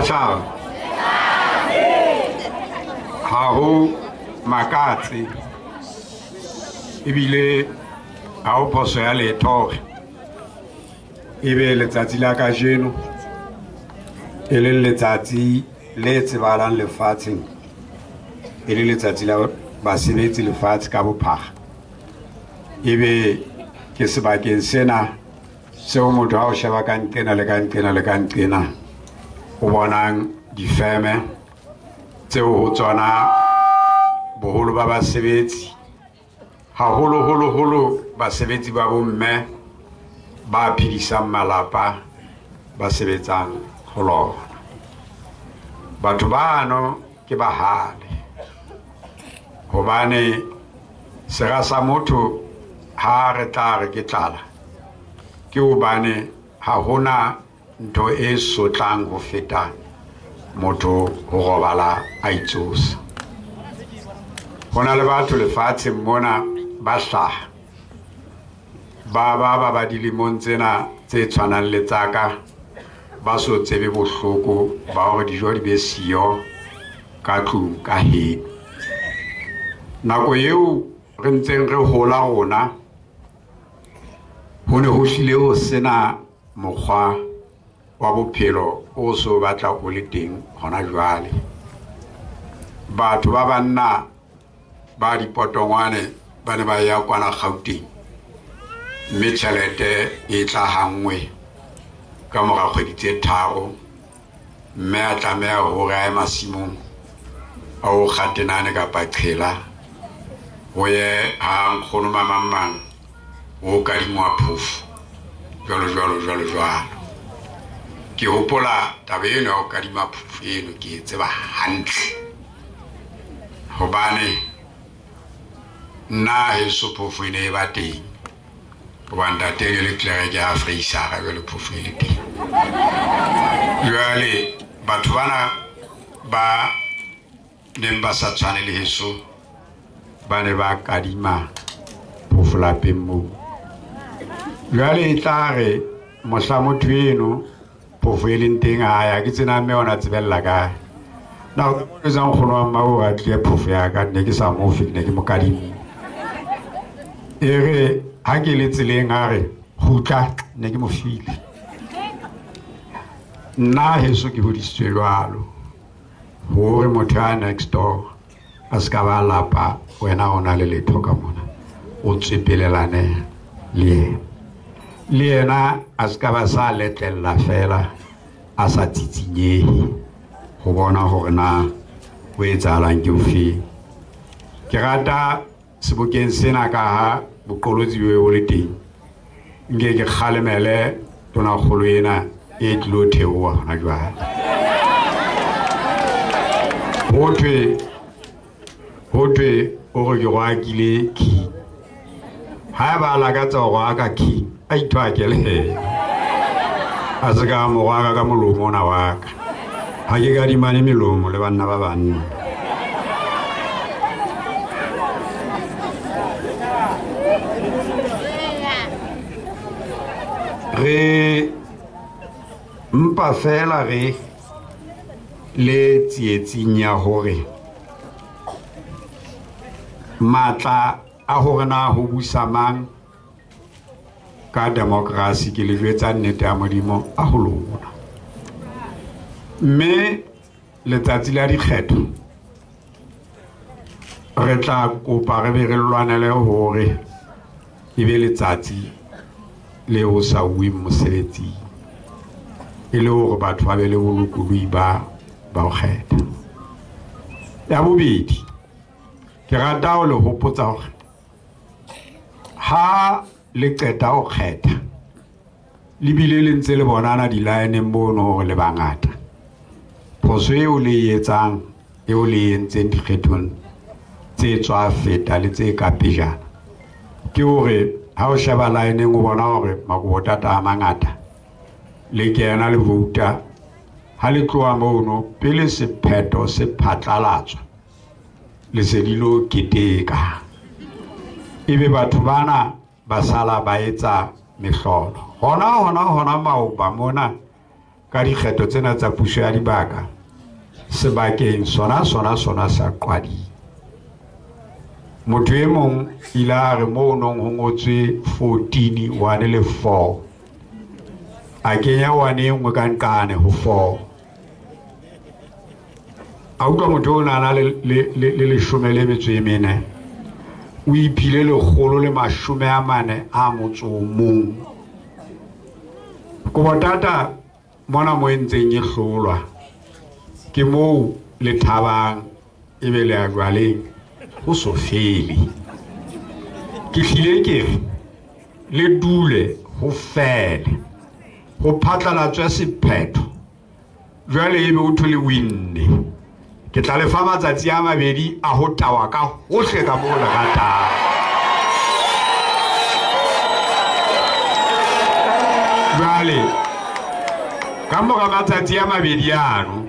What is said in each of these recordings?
Matjhaba ha ho makatse ebile ha ho phoso ya letho hore ebe letsatsi la kajeno e leng letsatsi le tsebahalang lefatsheng e le letsatsi la basebetsi lefatshe ka bophara ebe ke sebakeng sena seo motho ha o sheba ka nqena le ka nqena le ka nqena o bonang difeme tseo ho tsona boholo ba basebetsi haholoholo-holo basebetsi ba bomme ba phedisang malapa ba sebetsang ho lona. Batho bano ke bahale hobane sera sa motho ha re tla re ke tlala ke hobane ha hona ntho e sotlang ho feta motho ho robala a itsosa. Ho na le batho lefatsheng mona ba hlaha ba dilemong tsena tse tshwanang le tsaka ba so tsebe bohloko ba hore dijo di be siyo ka tlung ka heno. Nako eo re ntseng re hola rona ho ne ho hlile ho sena mokgwa wa bophelo o so batla o le teng hona jwale. Batho ba banna ba dipotongwane ba ne ba ya kwana Gauteng mme tjhelete e tla hangwe ka mora kgwedi tse tharo mme a tlameha hore a ye masimong a o kgatenane kapa qhela ho ye ha nkgono mamang o kadingwa phofo jwalo jwalo jwalo jwalo. Ke hopola taba eno ya ho kadima phofo eno ke e tseba hantle hobane nna heso phofo e ne e ba teng hobane ntate e le tlelereke ya Freisara jwale phofo e le teng. Jwale batho bana ba neng ba sa tshwane le heso ba ne ba kadima phofo lapeng moo. Jwale e tla re mohla motho eno phofo e leng teng a ya ke tsena mme ona tsebella kae. Na o etsa nkgono wa mmao a tlile phofo ya ka ne ke sa mo fe ne ke mo kadima. E re ha ke le tseleng a re kgutla ne ke mo file. Nna heso ke hodisitswe jwalo hore motho ya next door a se ka ba lapa wena o na le letho ka mona o tswepelelane le yena. Le yena a se ka ba sa letlella fela a sa tsitsinyehe ho bona hore na ho etsahalang ke ofeng. Ke rata sebokeng sena ka ha boqolotsi bo le teng nke ke kgalemele tonakgolo ena e tlilo theoha hona jwale. Ho thwe o re ke roakile key. Haeba a lakatsa ho roaka key a ithwakele a se ka mo roaka ka molomo ona wa ka. Ha ke kadimane melomo le banna ba banna. Re mpa fela re le tsietsing ya hore matla a hore na ho busa mang ka demokrasi ke le jwetsa nnete ya Modimo a ho lona. Mme letsatsi la dikgetho re tla kopa re be re lwanele hore e be letsatsi le ho sa uweng mosebetsing e le hore batho ba be le bolokolohi ba ho kgetha. Ya bobedi ke rata ho le hopotsa hore ha le qeta ho kgetha le bile le ntse le bonana di-line-eng mono hore le bangata. Phoso eo le e etsang eo le entseng dikgethong tse tswa feta le tse ka pejana ke hore ha o sheba line-eng o bona hore makobotata a mangata le kena le vouta ha le tloha mono pele sephetho se phatlalatswa le se di lo keteka ebe batho bana ba sala ba etsa mehlolo. Hona maoba mona ka dikgetho tsena tsa puso ya dibaka sebakeng sona sona sona sa Qwading. Motho e mong ile a re moo nong ho ngotswe 14 1 le 4, a kenya 1 e nngwe ka nqane ho 4. A utlwa motho o na le 14, o iphile 141. Kobotata mona mo entseng e hlolwa ke moo le thabang ebe le a jwaleng ho so fele. Ke hlile ke re le dule ho fele ho phatlalatswe sephetho, jwale ebe o thole winne. Ke tla le fa matsatsi a mabedi a ho tawa ka hohle ka moo le ratang. Jwale ka mora matsatsi a mabedi ano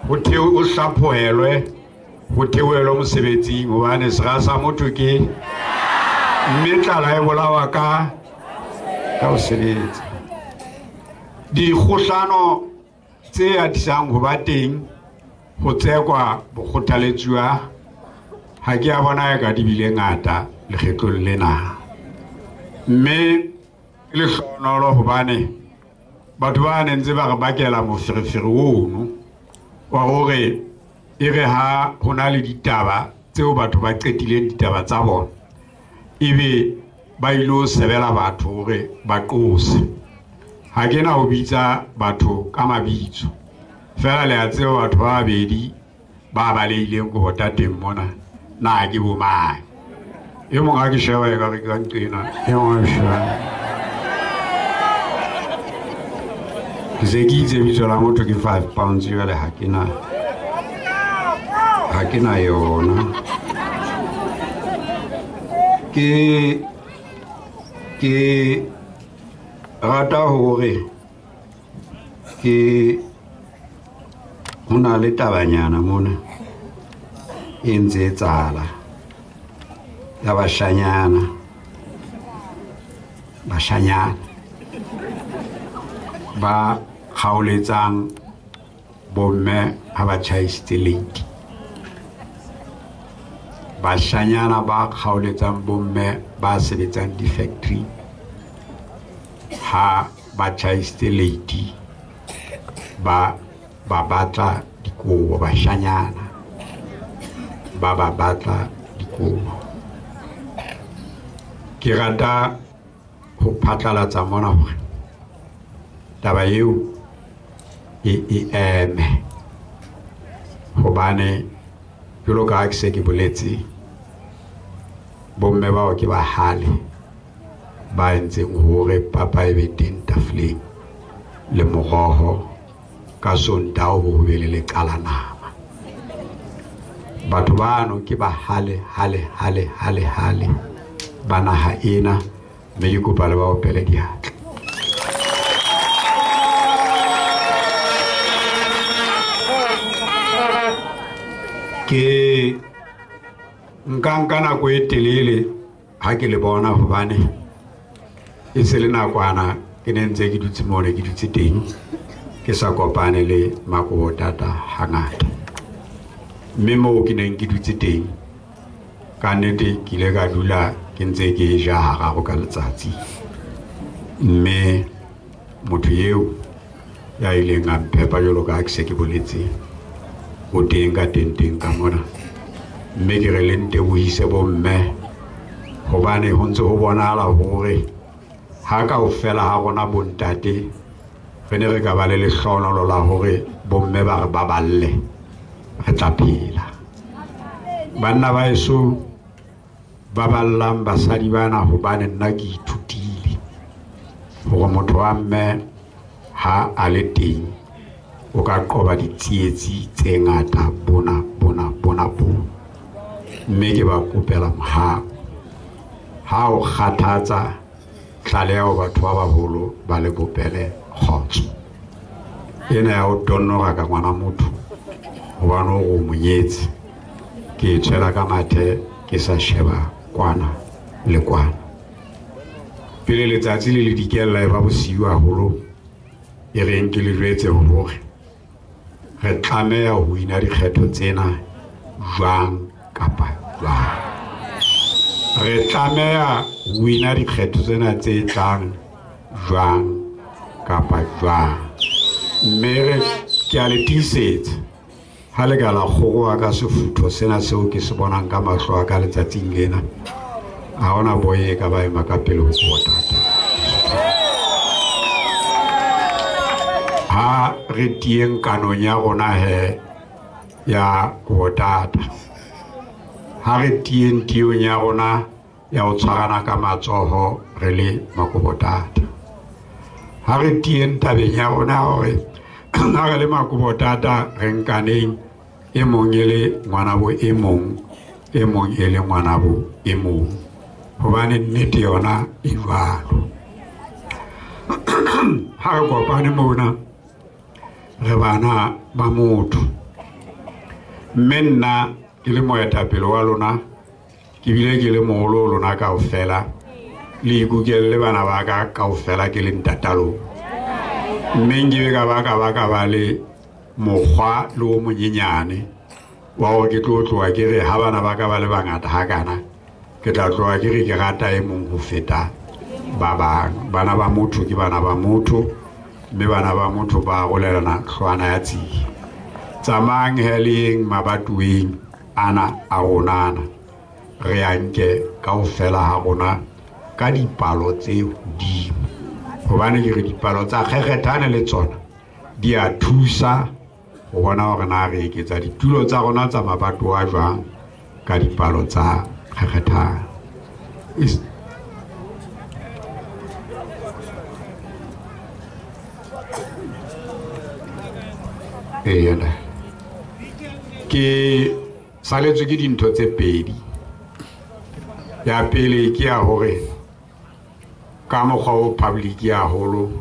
ho o hlaphohelwe, ho theohelwe mosebetsing, hobane sera sa motho ke mme tlala e bolawa ka ho sebetsa. Dikgohlano tse atisang ho ba teng ho tsekwa bokgothaletsuwa ha ke a bona e ka di bile ngata lekgetlong lena, mme le hlonolo hobane batho ba ne ntse ba re bakela moferefere ono wa hore e re ha ho na le ditaba tseo batho ba qetileng ditaba tsa bona ebe ba ilo sebela batho hore ba qose. Ha ke na ho bitsa batho ka mabitso fela, le a tseba batho ba babedi ba balehileng ko botateng mona na ke bo mang. E mong ha ke sheba e ka re ka nqena, e mong a sheba ke se ke itse bitso la motho ke 5 pounds jwale ha ke na yona. Ke rata hore ke ho na le tabanyana mona e ntse e tsala ya bashanyana ba kgaoletsang bomme ha ba tjhaisitse late. Bashanyana ba kgaoletsang bomme ba sebetsang di-factory ha ba tjhaisitse late, ba batla dikobo. Bashanyana ba batla dikobo. Ke rata ho phatlalatsa mona hore taba eo e eme, hobane jwalo ka ha ke se ke boletse, bomme bao ke bahale ba entseng hore papa e be teng tafoleng le moroho ka Sontaha ho be le leqala nama. Batho bano ke bahale hale hale hale hale ba naha ena, mme ke kopa le ba opele diatla. Ke nka nako e telele ha ke le bona, hobane e se le nakwana ke ne ntse ke dutse moo ne ke dutse teng, ke sa kopane le Makobotata hangata. Mme moo ke neng ke dutse teng ka nnete ke ile ka dula ke ntse ke ja hararo ka letsatsi, mme motho eo ya ileng a mphepa jwalo ka ha ke se ke boletse o teng ka tenteng ka mona. Mme ke re le ntebohise bomme, hobane ho ntse ho bonahala hore ha kaofela ha rona bontate re ne re ka ba le lehlohonolo la hore bomme ba re baballe, re tla phela. Banna ba heso ba ballang basadi bana, hobane nna ke ithutile hore motho wa mme ha a le teng o ka qoba ditsietsi tse ngata bona bona bona bo. Mme ke ba kopela mohau, ha o kgathatsa tlaleho batho ba baholo ba le bopele kgotso. Ena ya ho tonnora ka ngwana motho hobane o monyetse, ke tshwela ka mathe ke sa sheba kwana le kwana. Pele letsatsi le le dikella e ba bosiu haholo, e reng ke le jwetse hore re tlameha ho wina dikgetho tsena jwang kapa jwang. Re tlameha ho wina dikgetho tsena tse tlang jwang kapa jwang. Mme re ke a le tiisetsa ha le ka la kgoroha ka sefutho sena seo ke se bonang ka mahlo a ka letsatsing lena, ha hona boye e ka ba ema ka pele ho Kobo-Tata. Ha re tiyeng kanong ya rona he ya Kobo-Tata, ha re tiyeng tiyong ya rona ya ho tshwarana ka matsoho re le Makobo-Tata, ha re tiyeng tabeng ya rona hore ha re le Makobo-Tata re nkaneng e mong e le ngwanabo e mong, e mong e le ngwanabo e mong, hobane nnete yona e jwalo. Ha re kopane mona re bana ba motho, mme nna ke le moetapele wa lona, ke bile ke le moholo ho lona kaofela, le ikukelle bana ba ka kaofela ke le ntata lona. Mme nkebe ka ba ka ba ka ba le mokgwa le o monyenyane wa hore ke tlo tloha ke re ha bana ba ka ba le bangata hakana, ke tla tloha ke re ke rata e mong ho feta ba bang. Bana ba motho ke bana ba motho, mme bana ba motho ba arolelana hlwana ya tsie. Tsamayang he le yeng mabatoweng ana a rona ana, re a nke kaofela ha rona ka dipalo tse hodimo, hobane ke re dipalo tsa kgekgethane le tsona di a thusa ho bona hore na re eketsa ditulo tsa rona tsa mabatowa jwang ka dipalo tsa kgekgethane. Eya, ke saletswe ke dintho tse pedi. Ya pele ke ya hore ka mokgwa o public haholo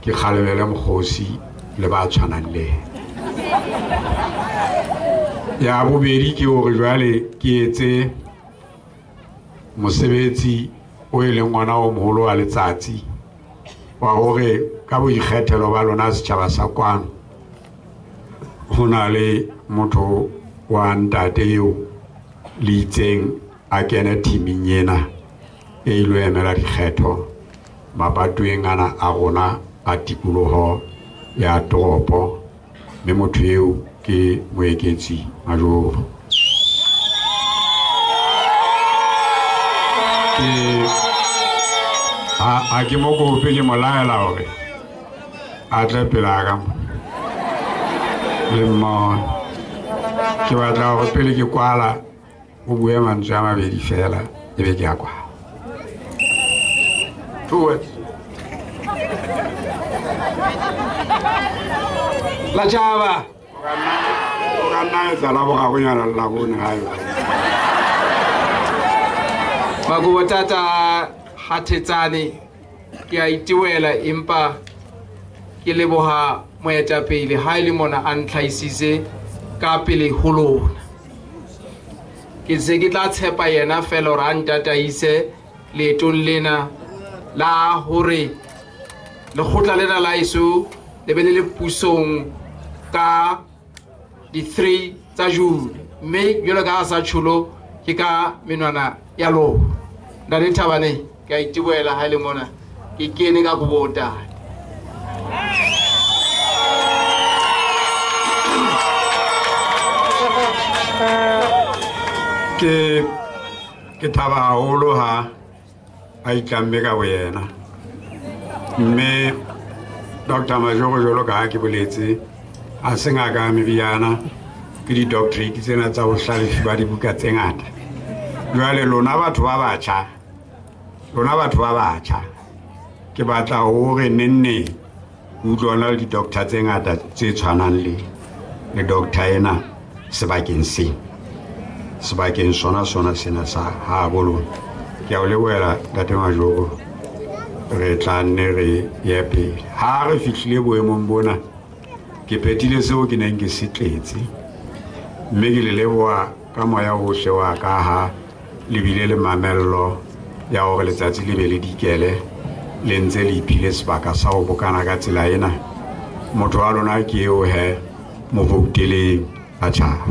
ke kgalemele mokgosi le ba tshwanang le yena. Ya bobedi ke hore jwale ke etse mosebetsi o e leng ona o moholo wa letsatsi wa hore ka boikgethelo ba lona setjhaba sa kwano ho na le motho wa ntate eo le itseng a kene teaming ena e ilo emela dikgetho mabatoweng ana a rona a tikoloho ya toropo, mme motho eo ke Moeketsi Majoro. Ke ha ke mo kope, ke mo laela hore a tle pela ka mo le mmone. Ke batla hore pele ke kwala o bue mantswe a mabedi fela, ebe ke a kwala. Two words. La tjhaba. O ka nna etsa la boraronyana le la bone haeba. Makobo-Tata Hathetsane, ke a itewela empa ke leboha moetapele ha e le mona a ntlhaisitse ka pele ho lona. Ke se ke tla tshepa yena fela hore a ntataise leetong lena la hore lekgotla lena la eso le be le le pusong ka di 3 tsa June, mme jwalo ka ha sa tjholo ke ka menwana ya lona. Ntate Thabane, ke a itebohela ha e le mona ke kene ka Kobo-Tata. Ke thaba haholo ha a itlamme ka boyena, mme Dr. Majoro jwalo ka ha ke boletse a se ngaka ya meriana, ke di-doctorate tsena tsa bohlalefi ba dibuka tse ngata. Jwale lona batho ba batjha, lona batho ba batjha, ke batla hore nenneng utlwana le di-doctor tse ngata tse tshwanang le doctor ena sebakeng sena, sebakeng sona sona sena sa ha bo lona. Ke a o lebohela Ntate Majoro, re tla nne re ye pele. Ha re fihlile boemong bona, ke phethile seo ke neng ke se tletse, mme ke le leboha ka moya ohle wa ka ha le bile le mamello ya hore letsatsi le be le dikele Le ntse le iphile sebaka sa ho bokana ka tsela ena. Motho wa lona ke eo he, mo vouteleng batjhaba.